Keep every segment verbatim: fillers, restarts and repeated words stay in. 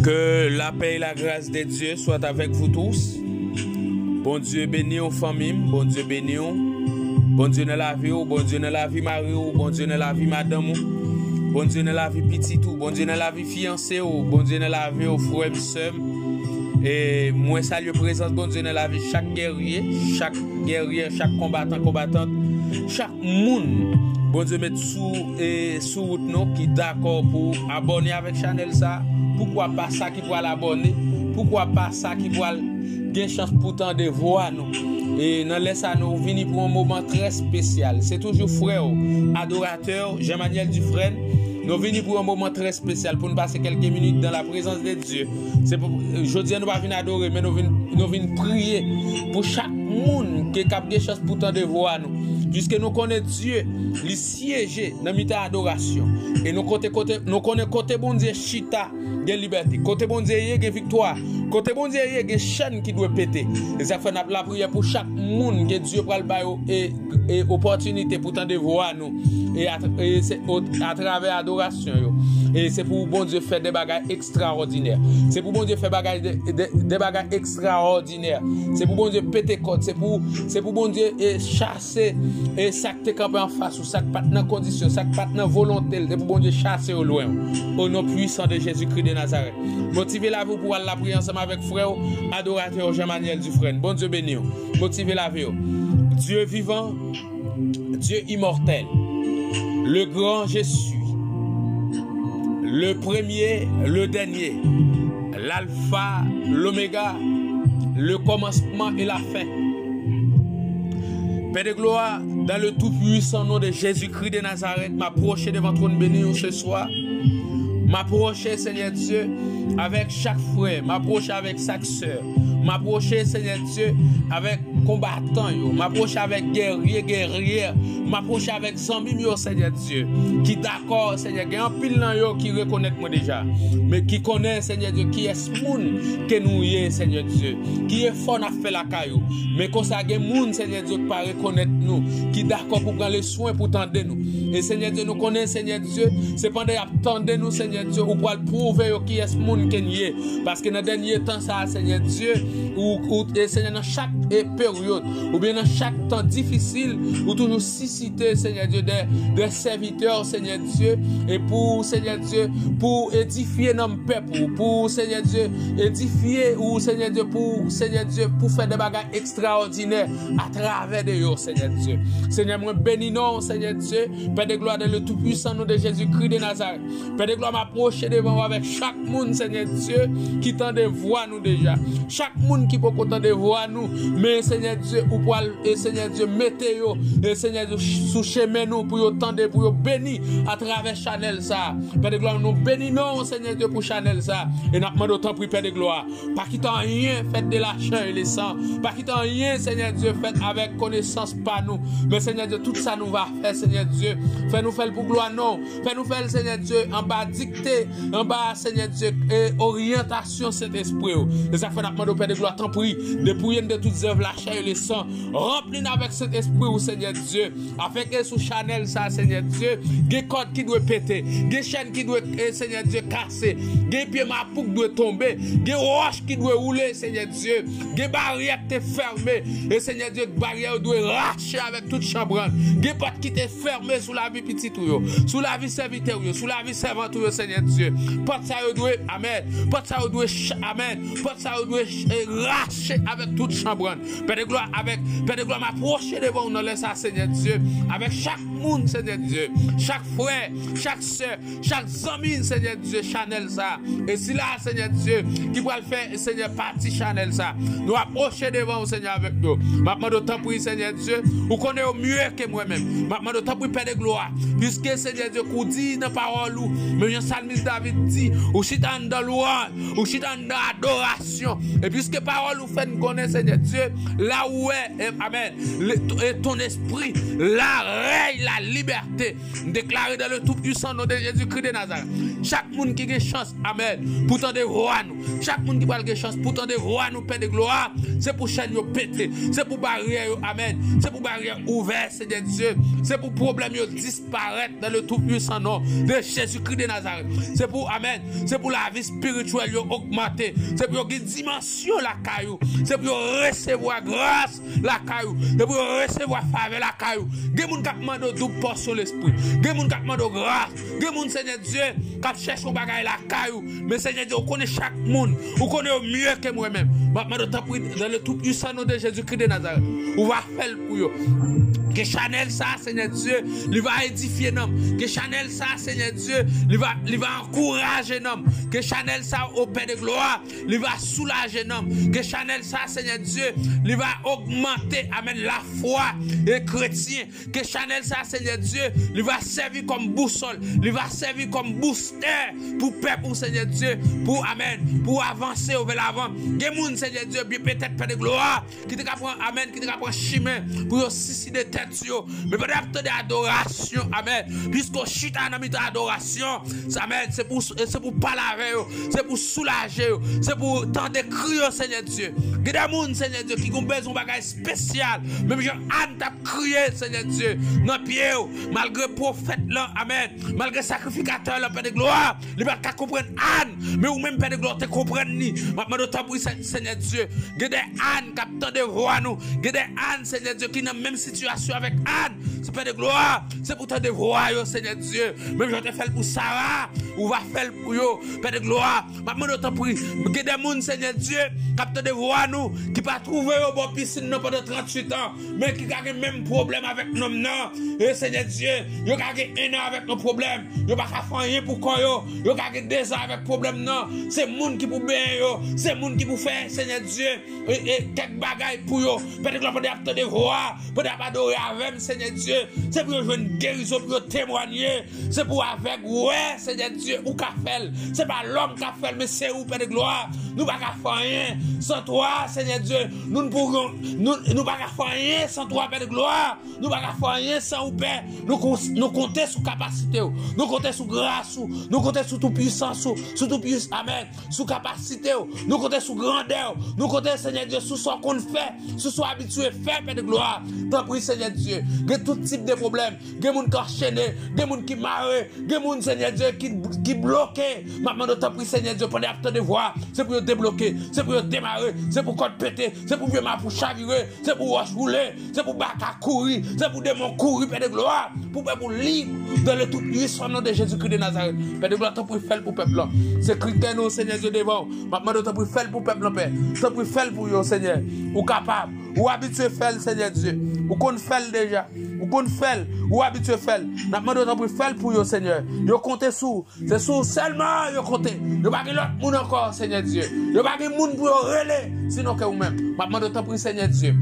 Que la paix et la grâce de Dieu soient avec vous tous. Bondye beni w, fanmi m. Bondye beni w. Bondye nan lavi w. Bondye nan lavi mari w. Bondye nan lavi madanm ou. Bondye nan lavi pitit ou. Bondye nan lavi fiyanse w. Bondye nan lavi w, frè m, sè m. E mwen salye prezans Bondye nan lavi chak gèrye, chak gèrye, chak konbatan, konbatant, chak moun Bondye met sou, e, sou wout nou ki dakò pou abòne avèk chanèl sa. Poukwa pa sa ki pral abòne? Poukwa pa sa ki pral gen chans pou tande vwa nou? E nan lè sa, nou vini pou yon moman trè espesyal. Se toujou frè w, adoratè w, Jean Manuel Dufresne. Nou vini pou yon moman trè espesyal, pou nou pase kèlke minit dans la présence de Dieu. Se pou, jodi a nou pa vin adore, men nou vin, nou vin priye pou chak moun ke k ap gen chans pou tande vwa nou. Piske nou konnen Dye, li syeje nan mitan adorasyon. E nou kote, kote, nou konnen kote Bondye chita, gen libète. Kote Bondye ye, gen viktwa. Kote Bondye ye, gen chèn ki dwe pete. E sa fè n ap lapriyè pou chak moun ke Dye pral ba yo e, e opòtinite pou tande vwa nou. E a, e se o, atravè adorasyon yo. E se pou Bondye fè de bagay ekstraòdinè. Se pou Bondye fè bagay de, de, de bagay ekstraòdinè. Se pou Bondye pete kòd. Se pou, se pou Bondye e chase e sa k te kanpe anfas ou, sa k pa t nan kondisyon, sa k pa t nan volonte l, se pou Bondye chase yo lwen w. O non pwisan de Jezikri de Nazarèt. Motive lavi w pou w al lapriyè ansanm avèk frè w, adoratè w Jean Manuel Dufresne. Bondye beni w. Motive lavi w. Dieu vivant, Dieu immortel, le grand je suis, le premier, le dernier, l'alpha, l'oméga, le commencement et la fin. Père de gloire, dans le tout-puissant nom de Jésus-Christ de Nazareth, m apwoche devan twòn beni w se swa. M apwoche, Senyè Dye, avèk chak frè, m apwoche avèk chak sè. M apwoche, Senyè Dye, avèk konbatan yo. M apwoche avèk gèrye, gèryè. M apwoche avèk zanmi m yo, Senyè Dye, ki dakò, Senyè. Gen anpil nan yo ki rekonèt mwen deja, men ki konnen, Senyè Dye, kiyès moun ke nou ye, Senyè Dye. Ki efò n ap fè lakay ou. Men konsa gen moun, Senyè Dye, ki pa rekonèt nou, ki dakò pou pran leswen pou tande nou. E Senyè Dye, nou konnen, Senyè Dye, se pandan y ap tande nou, Senyè Dye, ou pral pwouve yo kiyès moun ke n ye. Paske nan dènye tan sa a, Senyè Dye, ou, ou, e Senyè, nan chak, e, peryòd, oubyen nan chak tan difisil, ou toujou sisite, Senyè Dye, de, de sèvitè, Senyè Dye, e pou, Senyè Dye, pou edifye nanm pèp ou, pou, Senyè Dye, edifye ou, Senyè Dye, pou, Senyè Dye, pou fè de bagay ekstraòdinè atravè de yo, Senyè Dye. Senyè, mwen beni non w, Senyè Dye, Père de gloire, dans le tout-puissant nom de Jésus-Christ de Nazareth. Père de gloire, m apwoche devan w avèk chak moun, Senyè Dye, ki tande vwa nou deja. Chak moun ki poko tande vwa nou, men Senyè Dye, ou pral, e Senyè Dye, mete yo, e Senyè Dye, sou chemen nou, pou yo tande, pou yo beni atravè chanèl sa. Père de gloire, nou beni non w, Senyè Dye, pou chanèl sa. E n ap mande w, tanpri, Père de gloire, pa kite anyen fèt de la chair et le sang. Pa kite anyen, Senyè Dye, fèt avèk konesans pa nou. Men, Senyè Dye, tout sa nou va fè, Senyè Dye, fè nou fè l pou glwa non w. Fè nou fè l, Senyè Dye, anba dikte, anba, Senyè Dye, e oryantasyon Sentespri w. E sa fè n ap mande w, Père de gloire, tanpri, depouye n de tout zèv la chair et le sang. Ranpli n avèk Sentespri w, Senyè Dye. Afenke sou chanèl sa, Senyè Dye, gen kòd ki dwe pete, gen chèn ki dwe, e, Senyè Dye, kase, gen pye mapouk dwe tonbe, gen wòch ki dwe woule, Senyè Dye, gen baryè ki te fèmen, e, Senyè Dye, baryè yo dwe rache avèk tout chanbrann, gen pòt ki te fèmen sou lavi pitit ou yo, sou lavi sèvitè ou yo, sou lavi sèvant ou yo, Senyè Dye. Pòt sa yo dwe, amèn, pòt sa yo dwe, ch-, amèn, pòt sa yo dwe, ch-, e, rache avèk tout chanbrann. Pè de glwa, avèk, Pè de glwa, m apwoche devan w nan lè sa, Senyè Dye, avèk chak moun, Senyè Dye, chak frè, chak sè, chak zanmi, Senyè Dye, chanèl sa. E sila, Senyè Dye, ki pral fè, Senyè, pati chanèl sa. Nou apwoche devan w, Senyè, avèk nou. M ap mande w, tanpri, Senyè Dye, ou konnen yo mye ke mwen menm. M ap mande w, tanpri, Pè de glwa, piske, Senyè Dye, kou di nan pawòl ou, men jan salmis David di, ou chita anndan lwanj, ou chita anndan adorasyon. Epi Piske pawòl ou fè n konnen, Senyè Dye, la ou wè, e, amèn, le, e ton espri, la rèy la libète. M deklare dans le tout puissant nom de Jésus-Christ de Nazareth. Chak moun ki gen chans, amèn, pou tande vwa nou. Chak moun ki pral gen chans pou tande vwa nou, Pè de glwa, se pou chèn yo pete. Se pou baryè yo, amèn. Se pou baryè ouvè, Senyè Dye. Se pou pwoblèm yo disparèt dans le tout puissant nom de Jésus-Christ de Nazareth. Se pou, amèn. Se pou lavi espirityèl yo ogmante. Se pou yo gen dimansyon lakay ou. Se pou yo resevwa gras lakay ou. Se pou yo resevwa favè lakay ou. Gen moun k ap mande w doub pòsyon lespri. Gen moun k ap mande w gras. Gen moun, Senyè Dye, k ap chèche yon bagay lakay ou. Men, Senyè Dye, ou konnen chak moun. Ou konnen yo mye ke mwen menm. M ap mande w, tanpri, dans le tout puissant nom de Jésus-Christ de Nazareth, ou va fè l pou yo. Ke chanèl sa, Senyè Dye, li va edifye nanm. Ke chanèl sa, Senyè Dye, li va, li va ankouraje nanm. Ke chanèl sa, o Pè de glwa, li va soulaje nanm. Ke chanèl sa, Senyè Dye, li va ogmante, amèn, lafwa e kretyen. Ke chanèl sa, Senyè Dye, li va sèvi kòm bousòl, li va sèvi kòm boustè pou pèp ou, Senyè Dye, pou, amèn, pou avanse yo vè lavan. Gen moun, Senyè Dye, byen petèt, Pè de glwa, ki te ka pran, amèn, ki te ka pran chimen pou yo siside tèt yo. Men pandan y ap tande adorasyon, amèn, piske w chita nan mitan adorasyon, amèn, se pou, se pou pale avè yo, se pou soulaje yo, se pou tande kri yo, Senyè Dye. Gen de moun, Senyè Dye, ki gon bezwen bagay espesyal, menm jan Ann t ap kriye, Senyè Dye, nan pye w, malgre pwofèt lan, amèn, malgre sakrifikatè lan, Pè de glwa, li pa t ka konprann Ann, men ou menm, Pè de glwa, w te konprann li. M ap mande w, tanpri, Senyè Dye, gen de Ann k ap tande vwa nou, gen de Ann, Senyè Dye, ki nan menm sitiyasyon avèk Ann. Se, Pè de glwa, se pou tande vwa yo, Senyè Dye. Menm jan w te fè l pou Sara, ou va fè l pou yo, Pè de glwa. M ap mande w, tanpri, gen de moun, Senyè Dye, k ap tande vwa nou, ki pa twouve yo bò pisin nan pandan tranntuit an, men ki ka gen menm pwoblèm avèk nonm nan. E, Senyè Dye, yo ka gen ennan avèk yon pwoblèm. Yo pa ka fè anyen pou kò yo. Yo ka gen dezan avèk pwoblèm nan. Se moun ki pou benyen yo. Se moun ki pou fè, Senyè Dye, e, e, kèk bagay pou yo. Pè de glwa, pandan y ap tande vwa, pandan y ap adore avè m, Senyè Dye, se pou yo jwenn gerizon, pou yo temwanye. Se pou avèg wè, Senyè Dye, ou ka fè l. Se pa lòm k ap fè l, men se ou, Pè de glwa. Nou pa ka fè anyen san twa, Senyè Dye. Nou, nou pou, nou, nou pa ka fè anyen san twa, Pè de glwa. Nou pa ka fè anyen san ou, Pè. Nou kon-, nou konte sou kapasite w. Nou konte sou gras ou. Nou konte sou tou pwisans ou. Sou tou pwis-, amèn. Sou kapasite w. Nou konte sou grandè w. Nou konte, Senyè Dye, sou sa w konn fè. Sou sa w abitye fè, Pè de glwa. Tanpri, Senyè Dye. Gen tout tip de pwoblèm. Gen moun k anchene. Gen moun ki mare. Gen moun, Senyè Dye, ki, ki bloke. M ap mande w, tanpri, Senyè Dye, pandan y ap tande vwa, se pou yo debloke. Se pou yo demare. Se pou kòd pete. Se pou vye mapou chavire. Se pou wòch woule. Se pou baka kouri. Se pou demon kouri, Pè de glwa. Pou pèp ou lib dans le tout puissant nom de Jésus-Christ de Nazareth. Pè de glwa, tanpri, fè l pou pèp lan. Se kritè nou, Senyè Dye, devan w. M ap mande w, tanpri, fè l pou pèp lan, Pè. Tanpri, fè l pou yo, Senyè. Ou kapab. Ou abitye fè l, Senyè Dye. Ou konn fè l deja. Ou konn fè l. Ou abitye fè l. N ap mande w, tanpri, fè l pou yo, Senyè. Yo konte sou ou. Se sou ou sèlman yo konte. Yo pa gen lòt moun ankò, Senyè Dye. Yo pa gen moun pou yo rele, sinon ke ou menm. M ap mande w, tanpri, Senyè Dye.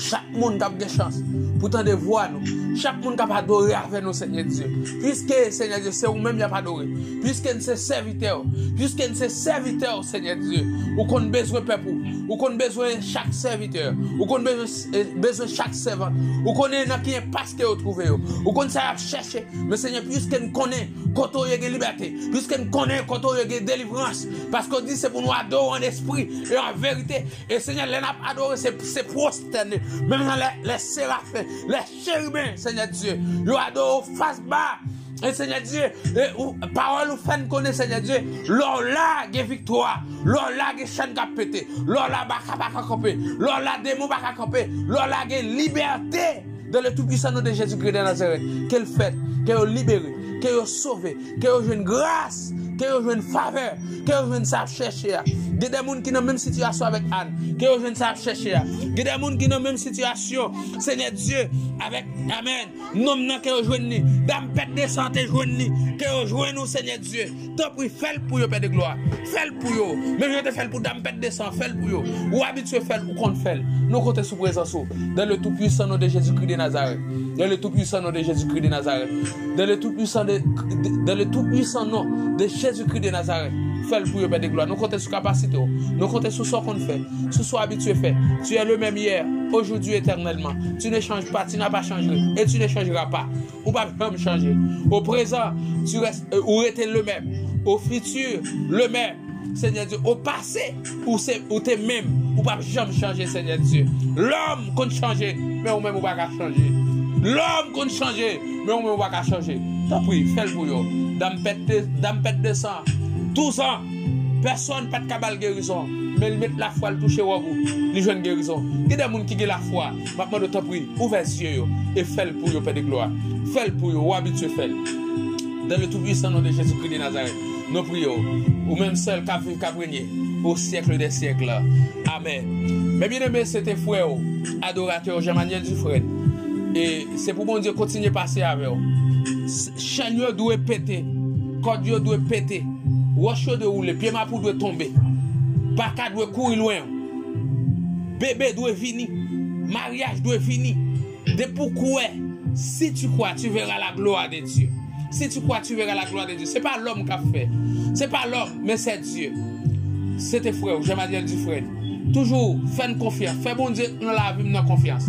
Chak moun k ap gen chans pou tande vwa nou. Chak moun k ap adore avè nou, Senyè Dye. Piske, Senyè Dye, se ou menm y ap adore. Piske n se sèvitè w. Piske n se sèvitè w, Senyè Dye. Ou konn bezwen pèp ou. Ou konn bezwen chak sèvitè. Ou konn bezwen, eh, bezwen chak sèvant. Ou konnen nan ki enpas ke yo twouve yo. Ou konn sa y ap chèche. Men Senyè, piske n konnen kote w ye gen libète, piske n konnen kote w ye gen delivrans, paske w di se pou nou adore w an espri e an verite. E Senyè, lè n ap adore, se, se pwostène. Menm jan lè, lè serafen, lè cheriben, Senyè Dye, yo adore w fas ba. E Senyè Dye, e ou, pawòl ou fè n konnen, Senyè Dye, lè w la, gen viktwa. Lè w la, gen chèn k ap pete. Lè w la, baka pa ka kanpe. Lè w la, demon pa ka kanpe. Lè w la, gen libète. Dans le tout puissant nom de Jésus-Christ de Nazareth, ke l fèt, ke yo libere, ke yo sove, ke yo jwenn gras, ke yo jwenn favè, ke yo jwenn sa y ap chèche a. Gen de moun ki nan menm sitiyasyon avèk Ann, ke yo jwenn sa y ap chèche a. Gen de moun ki nan menm sitiyasyon, Senyè Dye, avèk, amèn, nonm nan, ke yo jwenn li. Dam pèt de san te jwenn li, ke yo jwenn ou, Senyè Dye. Tanpri, fè l pou yo, Pè de glwa. Fè l pou yo. Menm jan w te fè l pou dam pèt de san, fè l pou yo. Ou abitye fè l, ou konn fè l. Nou konte sou prezans ou. Dans le tout puissant nom de Jésus-Christ de Nazareth. Dans le tout puissant nom de Jésus-Christ de Nazareth. Dans le tout puissant de, de, dans le tout puissant nom de Jésus. Jezikri de Nazarèt, fè l pou yo, Pè de glwa. Nou konte sou kapasite w. Nou konte sou sa w konn fè, sou sa w abitye fè. Tu es le même hier, aujourd'hui, éternellement. Tu ne changes pas, tu n'as pas changé et tu ne changeras pas. Ou p ap janm chanje. Au présent, tu restes, euh, ou rete le même. Au futur, le même. Senyè Dye, au passé, ou se, ou te menm, ou p ap janm chanje, Senyè Dye. Lòm konn chanje, men ou menm ou pa ka chanje. Lòm konn chanje, men ou menm ou pa ka chanje. Tanpri, fè l pou yo. Dam pèt de, dam pèt de san, douz an, pèsonn pa t ka ba l gerizon, men li met lafwa, l touche wòb ou, li jwenn gerizon. Gen de moun ki gen lafwa, m ap mande w, tanpri, ouvè zye yo e fè l pou yo, Pè de glwa. Fè l pou yo, ou abitye fè l. Dans le tout puissant nom de Jésus-Christ de Nazareth, nou priye w, ou menm sèl k ap viv, k ap renye au siècle des siècles. Amèn. Mes bien-aimés, se te frè w, adoratè w, Jean Manuel Dufresne. E se pou Bondye kontinye pase avè w. S-, chèn yo dwe pete, kòd yo dwe pete, wòch yo dwe woule, pye mapou dwe tonbe, baka dwe kouri lwen w, bebe dwe vini, maryaj dwe vini. Depi w kwè, si tu crois, tu verras la gloire de Dieu. Si tu crois, tu verras la gloire de Dieu. Se pa lòm k ap fè. Se pa lòm, men se Dye. Se te frè w, Jean Manuel Dufresne. Toujou fè n konfyans. Fè Bondye nan lavi m nan konfyans.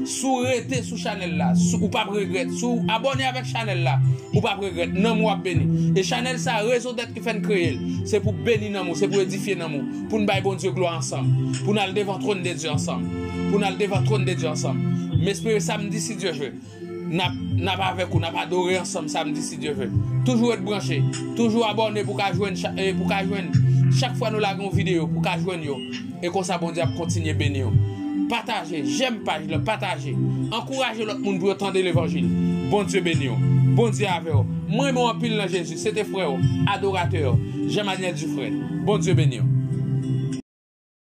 Si w rete sou chanèl la, si w, ou p ap regrèt. Si w abòne avèk chanèl la, ou p ap regrèt. Nanm ou ap beni. E chanèl sa, rezon dèt ki fè n kreye l, se pou beni nanm ou, se pou edifye nanm ou, pou n bay Bondye glwa ansanm, pou n al devan twòn de Dye ansanm, pou n al devan twòn de Dye ansanm. M espere samdi, si Dye vle, n ap, n ap avèk ou, n ap adore ansanm samdi, si Dye vle. Toujou ret branche, toujou abòne pou ka jwenn cha-, eh, pou ka jwenn chak fwa nou lage yon videyo, pou ka jwenn yo. E konsa Bondye ap kontinye beni w. Pataje, jèm paj la, pataje. Ankouraje lòt moun pou yo tande levanjil. Bondye beni w. Bondye avè w. Mwen renmen w anpil nan Jezi. Se te frè w, adoratè w, Jean Manuel Dufresne. Bondye beni w.